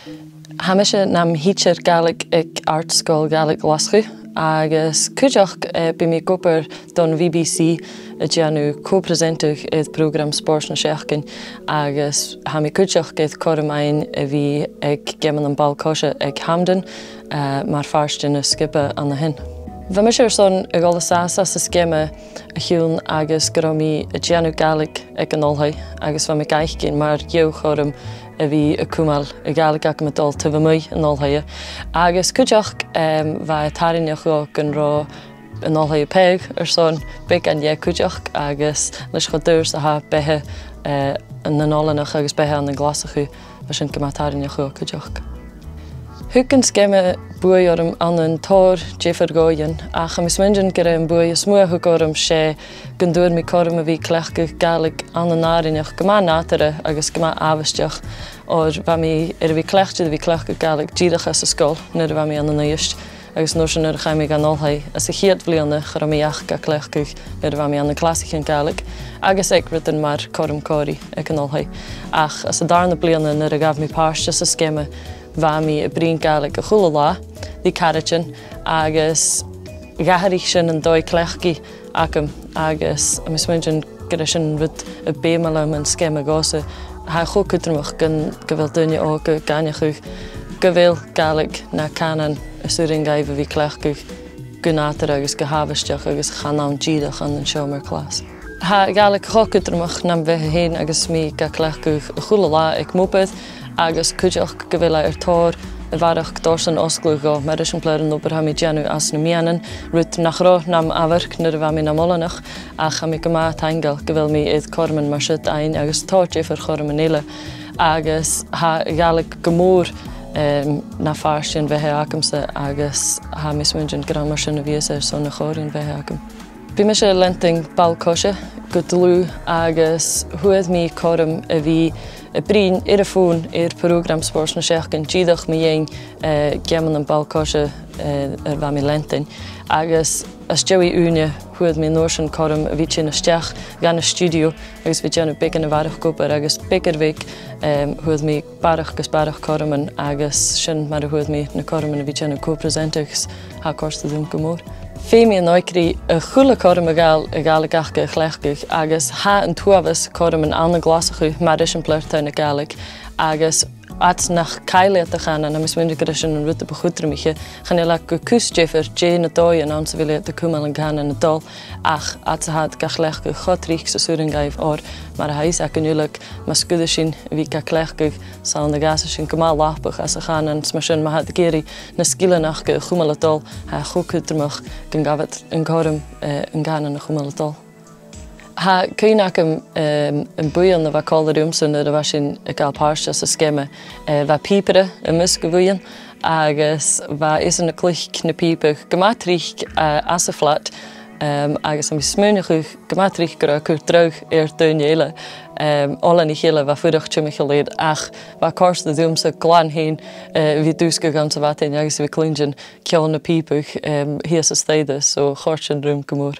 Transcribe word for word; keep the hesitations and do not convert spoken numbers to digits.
Tha mise nam thidsear Gàidhlig aig Àrd-sgoil Ghàidhlig Ghlaschu, agus cuideachd, eh, bidh mi ag obair don B B C a' dèanamh co-presenteadh air prògram Spòrs na Seachdain, agus tha mi cuideachd air cothrom fhaighinn a bhith aig Geamannan Ball-coise aig Hampden, eh, mar phàirt den sgioba ann a shin. Bha mise airson a dhol an sàs anns an sgeama a chionn 's gun robh mi a' dèanamh Gàidhlig aig an oilthigh, agus bha mi ga fhaicinn mar dheagh chothrom a bhith a' cumail a' Ghàidhlig agam a' dol taobh a-muigh an oilthigh. Agus cuideachd, em, bha e tarraingeach dhomh gun robh an oilthigh a' pàigheadh airson beagan dheth cuideachd, agus leis cho daor 's a tha beatha, eh, nan oileanach agus beatha ann an Glaschu, bha sin gu math tarraingeach dhomh cuideachd. Thug an sgeama buaidh orm ann an tòrr diofar dhòighean, ach tha mi a' smaoineachadh gur e am buaidh as motha a thug e orm 's e gun d' fhuair mi cothrom a bhith a' cleachdadh Gàidhlig ann an àrainneachd gu math nàdarra agus gu math àbhaisteach, oir bha mi air a bhith cleachdte a bhith a' cleachdadh Gàidhlig dìreach anns an sgoil nuair a bha mi ann an Uibhist, agus an uair sin nuair a chaidh mi dhan oilthigh anns a' chiad bhliadhna cha robh mi ach ga cleachdadh nuair a bha mi ann an clasaichean Gàidhlig, agus aig rudan mar cothrom còmhraidh aig an oilthigh. Ach anns an dàrna bliadhna nuair a ghabh mi pàirt anns an sgeama, bha mi a' bruidhinn Gàidhlig a h-uile latha ri caraidean, agus dh'atharraich sin an dòigh cleachdaidh agam, agus tha mi a' smaoineachadh gur e sin an rud a b' fheàrr leam mun sgeama dhòmhsa. Tha e cho cudromach gun, gu bheil daoine òga ag aithneachadh gu bheil Gàidhlig na cànan as urrainn dhaibh a bhith cleachdte gu nàdarra agus gu h-àbhaisteach agus chan ann dìreach ann an seòmar clas. Tha Gàidhlig cho cudromach nam bheatha fhèin agus mi ga cleachdadh a h-uile latha aig m' obair, agus cuideachd gu bheil e air tòrr a bharrachd airson fhosgladh dhomh, mar eisimpleir an obair a tha mi a' dèanamh anns na meadhanan, rud nach robh nam amharc nuair a bha mi nam oileanach, ach tha mi gu math taingeil gu bheil mi air cothroman mar siud fhaighinn agus tòrr diofar chothroman eile, agus tha Gàidhlig gu mòr, em, na phàirt den bheatha agamsa, agus tha mi a' smaoineachadh gur ann mar sin a bhios e airson a' chòrr den bheatha agam. Bidh mise a' leantainn ball-coise gu dlùth agus fhuair mi cothrom a bhith a' bruidhinn air a' fòn air prògram Spòrs na Seachdain dìreach mu dheidhinn, eh, geamannan ball-coise, eh, air a bha mi a' leantainn. Agus às dèidh ùine fhuair mi an uair sin cothrom a bhith a' tighinn a-steach dhan an stiùidio agus a bhith a' dèanamh beagan a bharrachd obair agus beag air bheag, em, fhuair mi barrachd is barrachd cothroman, agus sin mar a fhuair mi na cothroman a bhith a' dèanamh co-presenteadh, tha e a' còrdadh rium gu mòr. Feumaidh an òigridh a h-uile cothrom a ghabhail a' Ghàidhlig aca a chleachdadh, agus tha an t-uabhas cothroman ann an Glaschu, mar eisimpleir taigh na Gàidhlig, agus fhad 's nach caill iad a' chànan, tha mi a' smaoineachadh gur e sin an rud a bu chudromaiche, chan eil e gu cus diofar dè na dòighean anns a bheil iad a' cumail an cànan a' dol, ach fhad 's a tha iad ga chleachdadh cho tric 's as urrainn dhaibh, oir mar a tha fios againn uile, ma sguireas sinn a bhith ga cleachdadh, 's ann a dh'fhàsas sinn gu math lapach anns a' chànan, 's mar sin ma tha iad ag iarraidh na sgilean aca a chumail a' dol, tha e cho cudromach gun gabh iad an cothrom, eh, an cànan a chumail a' dol. Tha cuimhne agam, em, am buidheann a bha còmhla riumsa nuair a bha sinn a' gabhail pàirt anns an sgeama, eh, bha pìobaire am measg a' bhuidhinn, agus bha esan a' cluich na pìoba gu math tric, eh, anns a' flat, em, agus tha mi a' smaoineachadh gu math tric gun robh e a' cur dragh air daoine eile, em, oileanaich eile a bha a' fuireach timcheall air, ach bha e a' còrdadh riumsa glan fhèin, eh, a bhith a' dùsgadh anns a' mhadainn agus a bhith a' cluinntinn ceòl na pìoba, em, shìos an staidhre, so chòrd sin rium gu mòr.